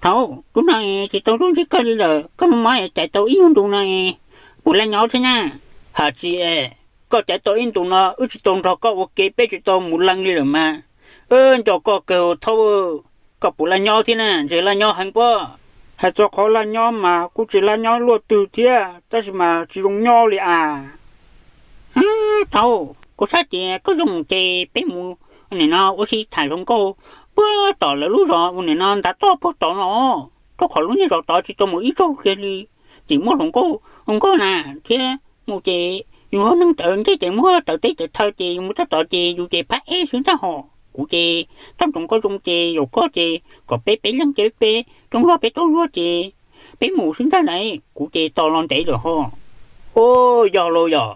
Thaum tub no es tsis tau zuj ntsig kawg li lawm, koj mob mob es caiv tau ib nyuag ntus no es puas laj nyob thiab na? Hais tsis es, koj caiv tau ib ntus no wb tsis tau nrog koj ua ke, peb tsis tau mus leej li lawm mas. Wb nco koj kawg thaub, koj puas laj nyob thiab na? Ntshe laj nyob heev pob. Hais txog qhov laj nyob mas kuj tsis laj nyob luaj twg thiab, tab sis mas tsis zoo nyob li as. Thaub, kuv xav tias koj zoo ces peb mus nim no ua si tham hluas nkauj puag tom lawv lub zos ua nim no ntav toj puag tod no, rau qhov lub niag zos tod tsis tau mus ib zaug kiag li. Ces muaj hluas nkauj, hluas nkauj na, thiab mus ces yus ho neeg tawv ntej ces muaj tawv teb tawv chaw ces yus mus tab tom ces yus ces phab ej xwb ntag hos. Kuv ces toj ntsoov koj zoo ces yaum koj ces kom peb peb leeg ces peb rooj zog peb tau luag ces peb mus xwb ntag lauj, kuv ces tos los ntev lawm hos. Ub, yog los yog,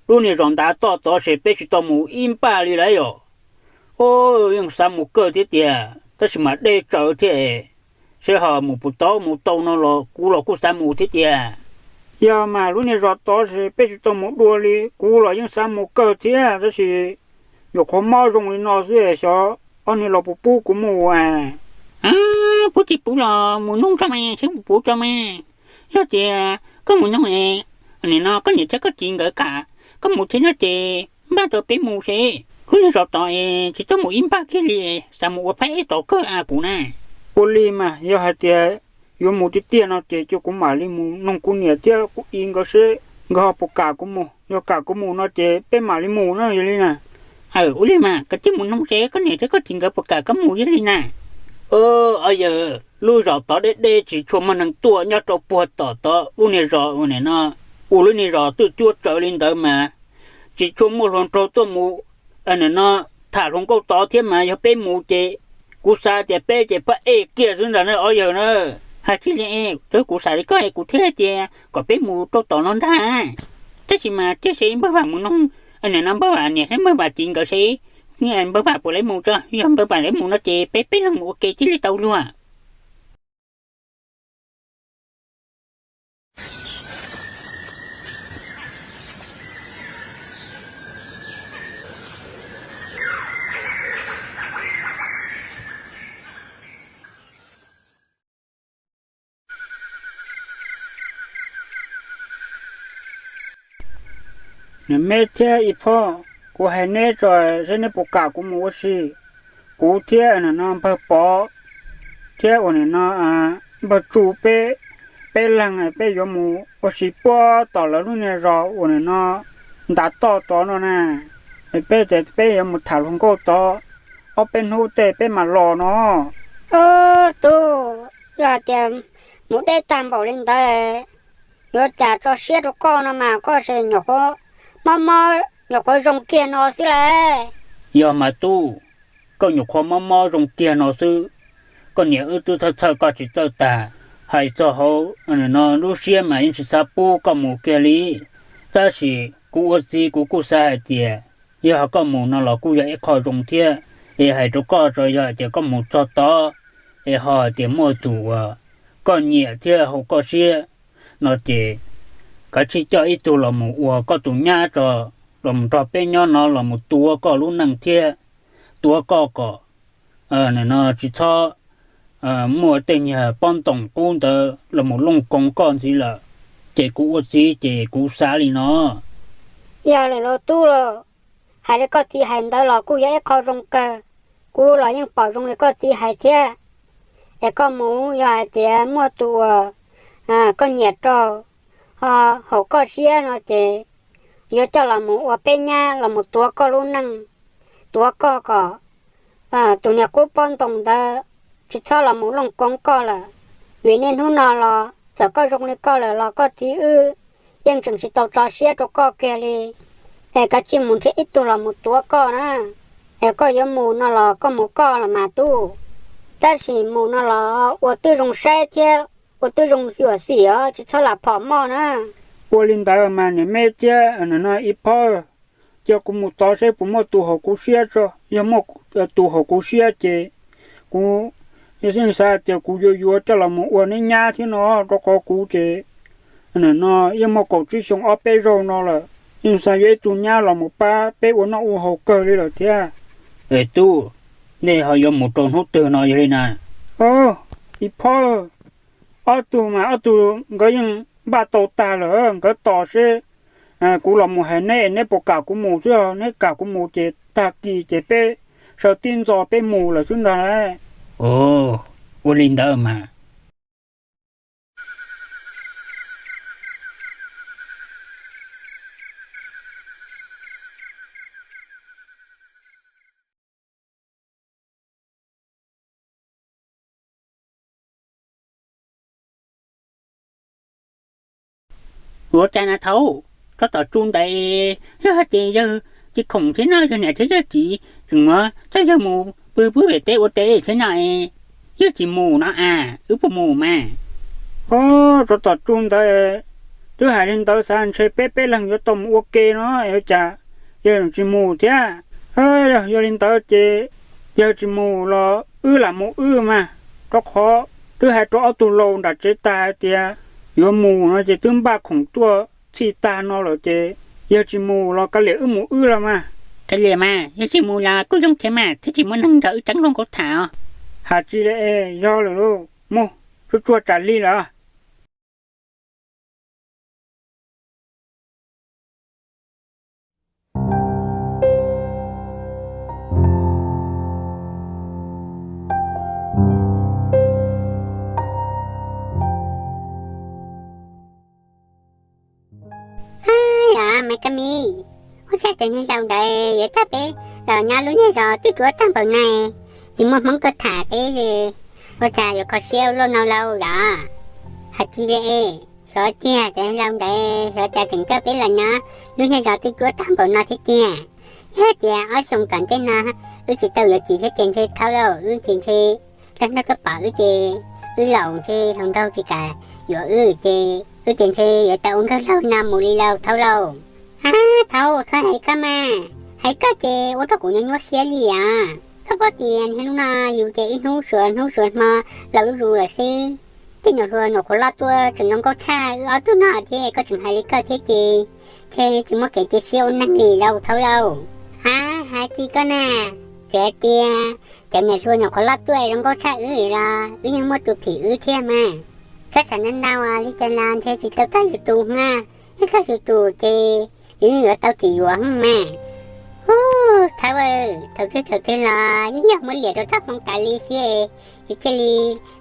lub niag zos ntav toj tod ces peb tsis tau mus ib npaj li lawm yom. Ub, yeej xav mus kawg thiab tiag, tab sis mas dej tsawv thiab, seb ho mus puas tau mus tau no los kuv los kuj xav mus thiab tiag. Yog mas lub niag zos tod ces peb tsis tau mus dua li, kuv los yeej xav mus kawg thiab, tab sis nyuam qhuav mob zoo li no xwb es xyov ob niag los puas pub kuv mus as. Pub tsis pub los mus noog tso mas, seb puas pub tso mas. Yog tias koj mus noog es nim no koj niam thiab koj txiv nkawd kam koj mus thiab no ces npaj rau peb mus seb. Lub niag zos tod es tsis txhob mus ib npaj kiag li, xav mus ua phab ej tod kawg as kuv na. Ua li mas yog hais tias yuav mus tiag tiag no ces cia kuv mam li mus noog kuv niam thiab kuv txiv nkawd seb nkawd ho puas kam kuv mus. Yog kam kuv mus no ces peb mam li mus na, yog li na. Ua li mas koj cia mus noog seb koj niam thiab koj txiv nkawd puas kam koj mus, yog li na. Yog lub zos tod deb deb tsis tshua muaj neeg tuaj, nyob rau puag tom tod lub niag zos ua nim no, ua lub niag zos twj cuab tsawv li ntawd mas tsis tshua muaj hluas nraug tuaj mus nim no tham hluas nkauj tod thiab mas yog peb mus ces kuv xav tias peb ces phab ej kiag xwb ntag na ob yawg na. Hais tsis li, twb kuv xav li koj es kuv thiaj tias kom peb mus rau tom no ntag. Tab sis mas cia seb npawg Vam mus noog nim no npawg Vam niam thiab npawg Vam txiv nkawd seb, npawg Vam puas lawv mus tso, yog npawg Vam lawv mus no ces peb peb leeg mus ua ke thiaj li tau luag. Niam me thiab ib phauj, kuv hais neb tso, seb neb puas kam kuv mus ua si. Kuv thiab nim no npawg Pov thiab uas nim no npawg Tsu peb, peb leeg peb yuav mus ua si puag tom lawv lub niag zos uas nim no ntav toj tod no na. Peb tias peb yuav mus tham hluas nkauj tod ob peb hnub tej peb mam los no. Tub, yog hais tias mus deb tag npaum li ntawd, yuav cas tso siab rau koj no mas koj ces nyuam qhuav mob mob nyuam qhuav zoo kiag no xwb lauj. Yog mas tub, koj nyuam qhuav mob mob zoo kiag no xwb, koj niam wb twb txhawj txhawj koj tsis txawj tag. Hais txog hauv no lub siab mas yeej tsis xav pub koj mus kiag li. Tab sis kuv ua txiv kuv kuj xav hais tias yog koj mus no los kuj yog ib qho zoo thiab. Es hais rau koj tso, yog hais tias koj mus txog tod es ho hais tias muaj tus uas koj nyiam thiab haum koj siab no ces kav tsij coj ib tug los mus ua koj tus nyab tso, los mus nrog peb nyob no los mus tuav koj lub neej thiab tuav koj kom nim no tsis txhob muaj tej nyuag pob ntoos qub ntawd los mus looj koov koj ntxiv lawm. Ces kuv ua txiv ces kuv xav li no. Yog lawm los tub, hais li koj txiv hais ntawd los kuj yog ib qho zoo kawg. Kuv los yeej pom zoo li koj txiv hais thiab. Es koj mus yog hais tias muaj tus uas koj nyiam rau ho haum koj siab no ces yuav coj los mus ua peb nyab los mus tuav koj lub neej, tuav koj kom tus niag qub pob ntoos ntawd tsis txhob los mus looj koov koj lawm. Vim niaj hnub no los txawm koj zoo li koj lawm los koj txiv wb yeej tseem tsis tau tso siab rau koj kiag li. Es kav tsij mus nrhiav ib tug los mus tuav koj na. Es koj yuav mus no los koj mus koj los mas tub, tab sis mus no los ua twb zoo saib thiab ua twb zoo yuam xim os, tsis txhob lam phom moj na. Ua li ntawd mas niam me thiab nim no ib phauj, cia kuv mus tod seb puas muaj tus haum kuv siab tso. Yog muaj tus haum kuv siab ces kuv yeej xav tias kuv yuav yuav coj los mus ua neb nyab thiab no, rau qhov kuv ces nim no yeej muaj kaum tsib xyoo ob peb zaug no lawm, yeej xav yuav ib tug nyab los mus pab peb ua noj ua haus kawg li lawm thiab. Es tub, nej ho yuav mus rau hnub twg no yog li na? Ib phob, ob tug mas ob tug nkawd yeej npaj tau tag lawm, nkawd tos seb kuv los mus hais neb, neb puas kam kuv mus xwb os. Neb kam kuv mus ces tag kis ces peb sawv tib ntxov peb mus lawm xwb ntag lauj. Ua li ntawd mas. Ua cas na thaub, tsob tom tsu ntawd yog hais tias yawg tsis khoom thiab no, yog niam thiab yawg txiv tseem muab coj yawg mus pw pub pem teb ua teb thiab no, yawg tsis mus no a, wb puas mus mas? Tsob tom tsu ntawd, twb hais li ntawd xav ntshe peb peb leeg yuav tau mus ua ke no, ua cas yawg tsis mus thiab? Yog li ntawd ces yawg tsis mus los wb lam mus wb mas, rau qhov twb hais rau ob tug laus nram tsev tag hais tias yuav mus no ces twb npaj khoom tuaj txhij tag no lawm ces yawg tsis mus los kav liam wb mus wb los mas. Kav liam mas, yog tsis mus los kuj zoo thiab mas, thiaj tsis muaj neeg nrog wb tseev hluas nkauj tham. Hais tsis li es yog lawm lauj, mus, tsuag tsuag tsam lig lawm. Yog Maiv Kab Mis, ua cas cov niag laus ntawd yuav coj peb los nyob lub niag zos twb duav tag npaum no, tsis muaj hmoob tuaj tham peb li, ua cas yuav kho siab ua luaj no lauj yom? Hais tsis li es, xyov tiag cov niag laus ntawd xyov cas tseem coj peb los nyob lub niag zos twb duav tag npaum no thiab tiag. Yog tias ob xyoo tom ntej no wb tsis tau yuav txiv thiab ces ntshe thaum ub wb ces ntshe leej twg tuaj pom wb ces wb laus ntshe hluas nraug tsis kam yuav wb ces wb ces ntshe yuav tau ua nkawg laug no mus li lauj thaub lauj. Ab thaub, txhob hais koj mas, hais koj ces ua rau kuv nyuaj nyuaj siab li os. Koj paub tias niaj hnub no yus ces ib hnub suav hnub suav hmo los zuj zus lawm xwb. Tej nyuam hluas nyuam qhuav loj tuaj tseem zoo nkauj tshaj wb ob tug no thiab koj tseem hais li koj thiab ces, ces tsis muaj kev cia siab ua neeg li lauj thaub lauj. Ab hais tsis koj na, txawm hais tias cov niam hluas nyuam qhuav loj tuaj zoo nkauj tshaj wb los wb yeej muaj tus phim wb thiab mas. Txhob xav ntau ntau li cas los ntshe tsis tau txog yus tus na, yog txog yus tus ces yus yeej yuav tau txim yuav mas. Ub thaub, thaum twg thaum twg los yeej yog muab liam rau txoj hmoov tas li xwb, es thiaj li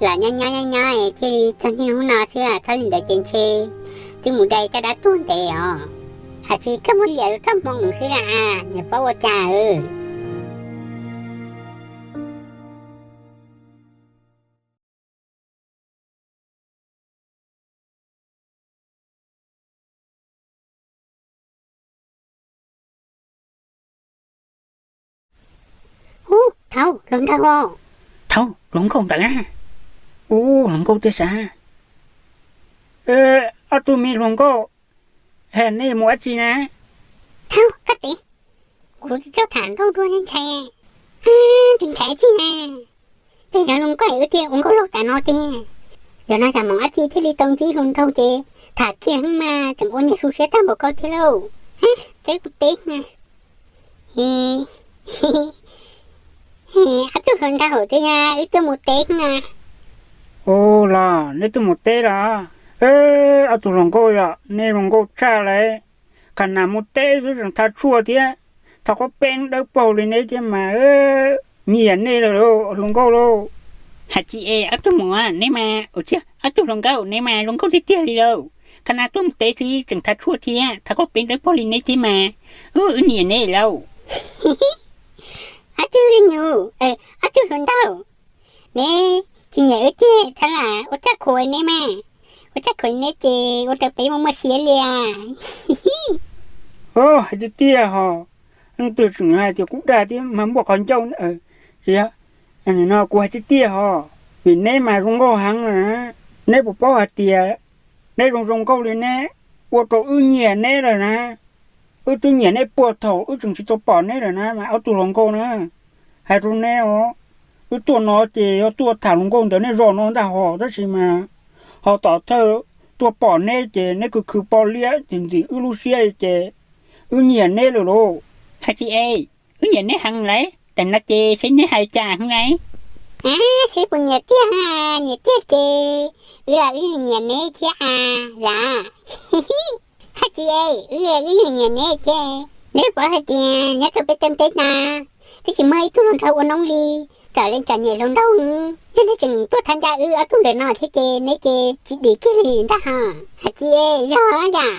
lam nyob nyob nyob nyob thiaj li txog niaj hnub no xwb, txhob li ntawd ces ntshe twb mus dai caj dab tuag ntev os. Hais tsis koj muab liam rau txoj hmoov xwb a, niam paub ua cas. Ub thaub, hluas nraug. Thaub, hluas nkauj ntawd na. Ub hluas nkauj tiag sav. Ob tug me hluas nkauj, nej mus dab tsi na? Thaub, koj tes, kuv tsis txawj tham nrauj dua ne ntshai. Tsis ntshai tsi na, tej zaum hluas nkauj wb thiaj ua nkauj laug tas no tiag. Yog no tsam moom dab tsi thiaj li tau ntsib hluas nraug ces tham kiag mas tseem ua niag xu siab tag npaum koj thiab lauj. Teb kuv teb na. Ob tug hluas nraug, twb yog wb tuaj mus teb na. Ub los neb tuaj mus teb los? Ob tug hluas nkauj yom, nej hluas nkauj tshaj lauj. Qhov nas mus teb xwb tseem thav tshuaj thiab, thav quav peeb dawb paug li neb thiab mas, nyiam nej lawm hluas nkauj lauj. Hais tsis es ob tug mus, neb mas, ua tsis, ob tug hluas nkauj neb mas zoo nkauj tiag tiag li lauj. Qhov nas tuaj mus teb xwb tseem thav tshuaj thiab thav quav peeb dawb paug li neb thiab mas, wb nyiam neb lauj. Ob tug me nyuam, ob tug hluas nraug, neb tsis nyiam wb tiag thav lam ua txaj khuam neb mas, ua txaj khuam neb ces ua rau peb muaj muaj siab li. Hais tiag tiag hos, leej twg tseem hais tias kuv dag thiab mas npuaj qhov ncauj. Tsis yog, no kuv hais tiag tiag hos, vim neb mas zoo nkauj heev lawm na. Neb puas paub hais tias neb zoo zoo nkauj li neb, ua rau wb nyiam neb lawm na. Wb twb nyiam neb puag thaum wb tseem tsis tau pom neb lawm na mas ob tug hluas nkauj na. Hais rau neb os, wb tuaj no ces yog tuaj tham hluas nkauj ntawm nej zos no ntag hos, tab sis mas ho tom thawj tuaj pom neb ces neb khwv khwv poj liab ces ntxim wb lub siab ces wb nyiam neb lawm lauj. Hais tsis es, wb nyiam neb heev lauj, tam no ces seb neb hais cas heev lauj. Seb puas nyiam tiag ha, nyiam tiag ces wb los wb nyiam neb thiab a, yam. Hais tias wb wb nyiam neb thiab, neb puas hais tias nyob rau peb teeb teb na, twb tsis muaj ib tug hluas nraug ua noob li, txawm leej txom nyem hluas nraug, yog neb tseem tuaj tham ncaj wb ob tug ntawm no thiab ces neb ces tsis dim kiag li ntag ho. Hais tias yog yam.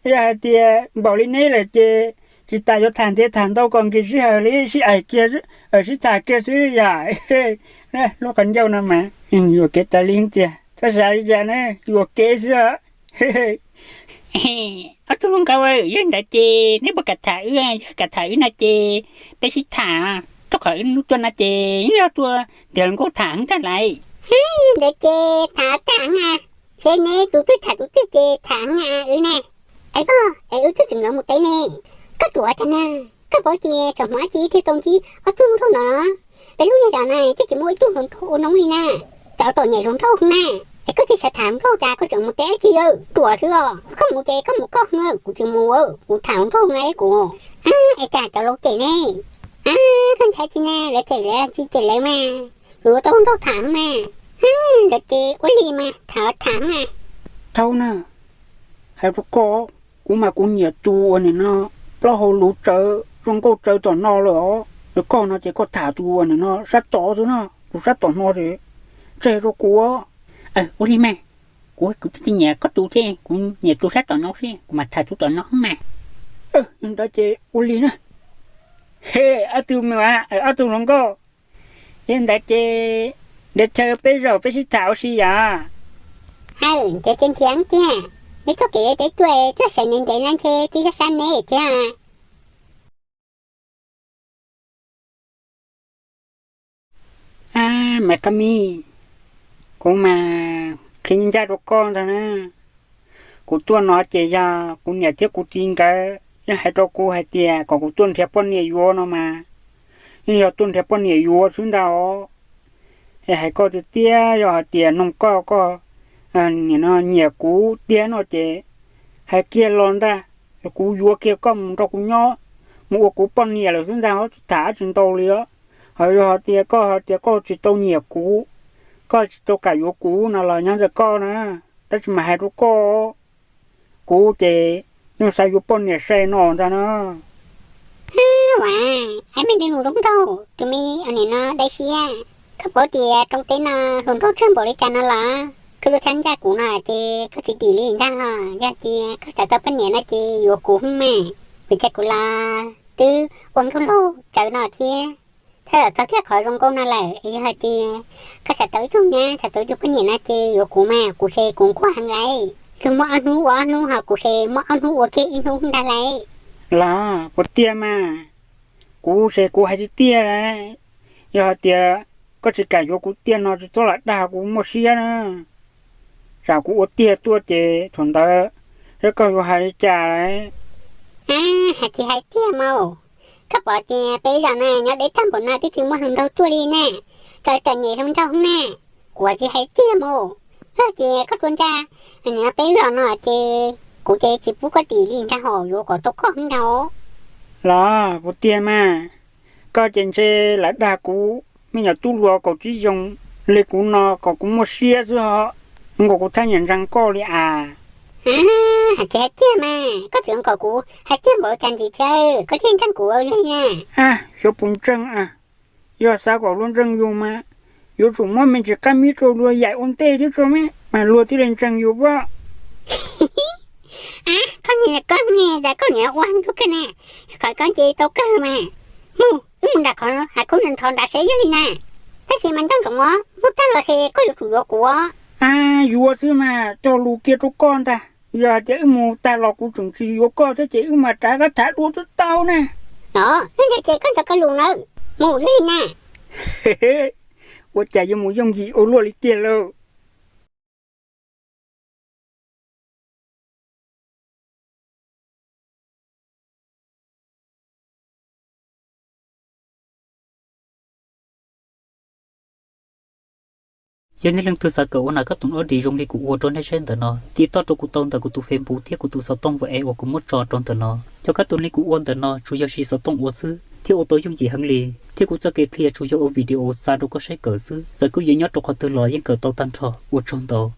Yog hais tias npaum li neb lawm ces tsis tas yuav tham ntev tham ntau kom nkim sij hawm li, sib aim kiag, sib tham kiag xwb yam. Lub qhov ncauj no mas yuam kev tas li tiag, txhob xav li cas na, yuam kev xwb. Ob tug hluas nkauj, yog ntawd ces neb puas kam tham wb? Yog kam tham wb no ces peb sib tham, rau qhov wb hnub tuaj no ces yeej yog tuaj nrog hluas nkauj tham heev tag lawm. Ntawd ces tham tag na, seb neb tus twg tham tus twg ces tham heev wb ne. Es pog, es wb twb tseem yuav mus teb ne, koj tuav tag na, koj paub tias thaum hmo ib ntsis thiaj tau ntsib ob tug hluas nraug no, peb lub zej zos no twb tsis muaj ib tug hluas nraug ua noob li na, txawm txom nyem hluas nraug na. Es koj tsis xav tham hluas nraug cas koj tseem mus teb dab tsi? Ruam xwb os, koj mus ces koj mus koj, kuv tsis mus, kuv tham hluas nraug na kuv. Es cas cov laus cem ne? Koj ntshai tsis na, lawv cem lawv tsis cem lawv mas, yuav tau hluas nraug tham mas. Ntawd ces ua li mas tham tham mas. Thaub na, hais rau koj, kuv mas kuv nyiam tus uas nim no plaub hau luv tsawv zoo nkauj tsawv tom no lawm os. Koj no ces koj tham tus uas nim no sab tod xwb no, tus sab tom no ces tseg rau kuv. Ua li mas, kuv kuv twb tsis nyiam koj tus thiab, kuv nyiam tus sab tom no xwb, kuv mam tham tus tom no mas. Yog ntawd ces ua li na. He, ob tug me, ob tug hluas nkauj, yog ntawd ces nrhiav chaw peb zaum peb sib tham ua si yom. Hawm, nrhiav ces nrhiav tiag, neb txoj kev teb tuaj txoj sawv ntev ntev no ntshe twb yog sab neb thiab. Mas Qab Mib, kuv mas qhia ncaj rau koj ntag na. Kuv tuaj no ces yog kuv niam thiab kuv txiv nkawd yeej hais rau kuv hais tias kom kuv tuaj nrhiav poj niam yuav no mas, yeej yog tuaj nrhiav poj niam yuav xwb ntag os. Es hais koj tiag tiag, yog hais tias noog koj, koj nim no nyiam kuv tiag no ces hais kiag los ntag, kuv yuav kiag koj mus nrog kuv nyob, mus ua kuv poj niam lawm xwb ntag os, tsis tham dab tsi ntau li os. Ho yog hais tias koj hais tias koj tsis tau nyiam kuv, koj tsis tau kam yuav kuv no los nyob ntawm koj na, tab sis mas hais rau koj, kuv ces yeej xav yuav poj niam sai no ntag na. Ua, ab me nrog mus zoo nraug, tus me nim no dai siab, koj paub tias roob teb no hluas nraug tsawg npaum li cas no los koj yuav txhab ncaj kuv no ces koj tsis dim li ntag ho. Yog tias koj xav tau poj niam no ces yuav kuv hub mas, vim tias kuv los twb ua nkauj laug tsawv no thiab. Thawj los txog kiag qhov zoo nkauj no lawm, yog hais tias koj xav tau ib tug nyab, xav tau ib tug poj niam no ces yuav kuv mas, kuv ces kuv nquag heev lauj. Luag muaj ob hnub ua ob hnub, ho kuv ces muaj ob hnub ua kiag ib hnub ntag lauj. Los puas tiag mas? Kuv ces kuv hais tiag tiag lauj. Yog hais tias koj tsis kam yuav kuv tiag no tsis txhob lam dag kuv muaj siab na. Tsam kuv ua tiag tuaj ces thaum ntawd seb koj yuav hais li cas lauj. Hais tsis hais tiag mas, koj pom tias peb zos no nyob deb tag npaum no twb tsis muaj hluas nraug tuaj li na, txawm txom nyem hluas nraug na. Kuv tsis hais tiag mas, yog tias koj tuaj ncaj peb zos no ces kuv ces tsis pub koj dim li ntag hos, yuav kom tau koj ntag. Los puas tiag mas? Koj ces ntshe lam dag kuv me nyuam tub hluas kaum tsib xyoos li kuv no kom kuv muaj siab xwb ho, kom kuv thab nyiam ntseeg koj li as. Hais tiag hais tiag mas, koj tseem kom kuv hais tiag npaum cas ntxiv thiab, koj thiaj ntseeg kuv li na. Xyov puas ntseeg a, yog xav kom luag ntseeg yus mas yuav tsum muab me ntsis qab mib rau luag yaim ua ntej thiab tso mas luag thiaj li ntseeg yus as. Koj niag koj niag ntawd koj niag ua nrog kawg na, qhov koj nce tau kawg mas. Mus, wb mus nram qhov hav khaub ncaws nthov nrad seb yog li na. Tab sis mas nco ntsoov os, hnub tag los ces koj yuav tsum yuav kuv. A, yuav xwb mas, cog lus kiag rau koj ntag. Yog hais tias wb mus tag los kuv tseem tsis yuav koj thiab ces wb mam rov qab tham dua twb tau na. Los, yog ntawd ces koj nco koj lus nawb, mus wb li na. Ua cas yuav mus yooj yim ua luaj li tiag lauj. Yog nej leej twg xav kawm ua nam kab toom audio zoo li kuv ua rau nej saib ntawm no, tiv toj rau kuv tau ntawm kuv tus Facebook thiab kuv tus xov tooj WhatsApp uas kuv muab tso rau ntawm no. Cov kab toom li kuv ua ntawm no tsuas yog siv xov tooj ua xwb, thiab ua tau yooj yim heev li. Thiab kuv txoj kev qhia tsuas yog ua video xa rau koj saib kawm xwb, txawm koj yuav nyob rau qhov twg los yeej kawm tau tag nrho. Ua tsaug ntau.